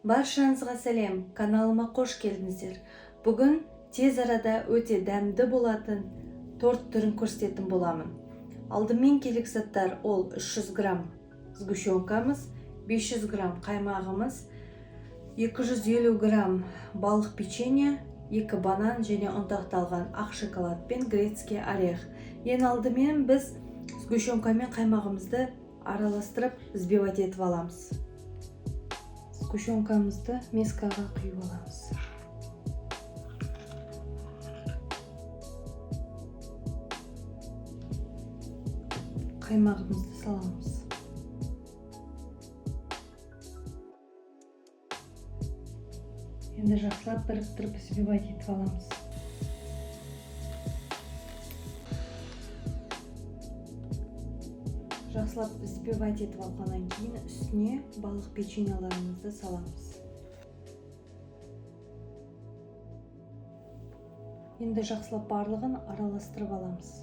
Баршаңызға сәлем, каналыма қош келдіңіздер. Бүгін тез арада өте дәмді болатын торт түрін көрсететін боламын. Алдымен керек заттар: ол 300 грамм сгущенкамыз, 500 грамм қаймағымыз, 250 грамм балық печенье, екі банан және ұнтақталған ақ шоколад пен грецкий орех. Ең алдымен біз сгущенка мен қаймағымызды араластырып, взбивать етіп аламыз. Сгущенкамызды мискаға құйып аламыз. Қаймағымызды саламыз. Енді жақсылап біріктіріп, взбивать етіп аламыз. Жақсылап взбивать етіп алғаннан кейін үстіне балық печеньеларымызды саламыз. Енді жақсылап барлығын араластырып аламыз.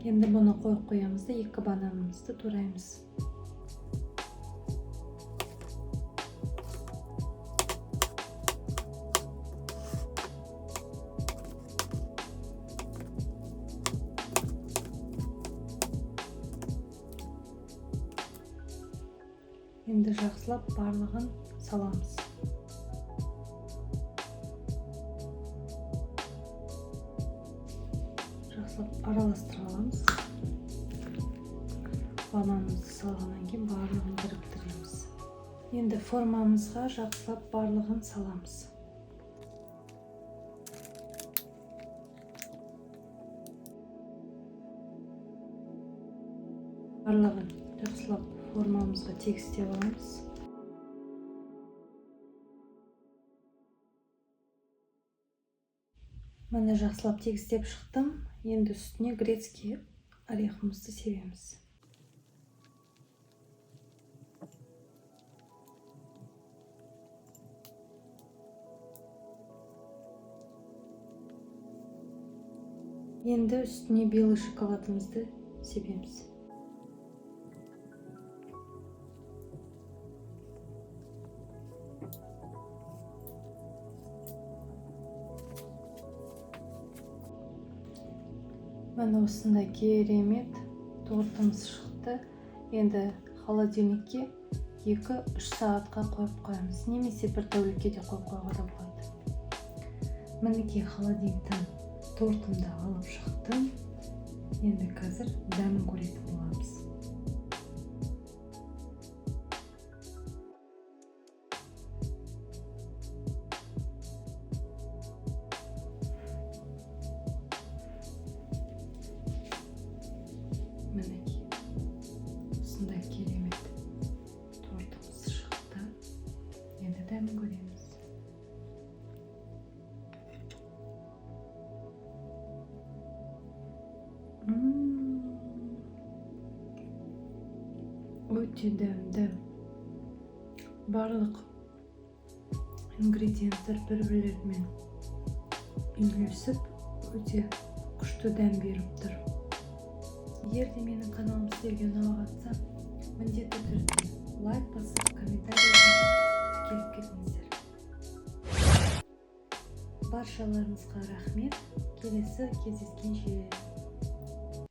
Енді бұны қойып қоямыз да, екі бананымызды тураймыз. Енді жақсылап барлығын саламыз. Жақсылап араластырып аламыз. Бананымызды салғаннан кейін барлығын біріктіреміз. Енді формамызға жақсылап барлығын саламыз. Барлығын жақсылап формамызға тегістеп аламыз. Міне, жақсылап тегістеп шықтым. Енді үстіне грецкий орехымызды себеміз. Енді үстіне белый шоколадымызды себеміз. Міне, осындай керемет тортымыз шықты. Енді холодильникке 2-3 сағатқа қойып қоямыз немесе бір тәулікке де қойып қоюға да болады. Мінекей, холодильниктен тортымды алып шықтым. Енді қазір дәмін көретін боламыз. Мінекей, осындай керемет тортымыз шықты. Енді дәмін көреміз. Өте дәмді. Барлық ингредиенттер бір бірлерімен үйлесіп, өте күшті дәм беріп тұр. Егер де менің каналым сіздерге ұнап жатса, міндетті түрде лайк басып, комментарий жазып, тіркеліп кетіңіздер. Баршаларыңызға рахмет. Келесі кездескенше!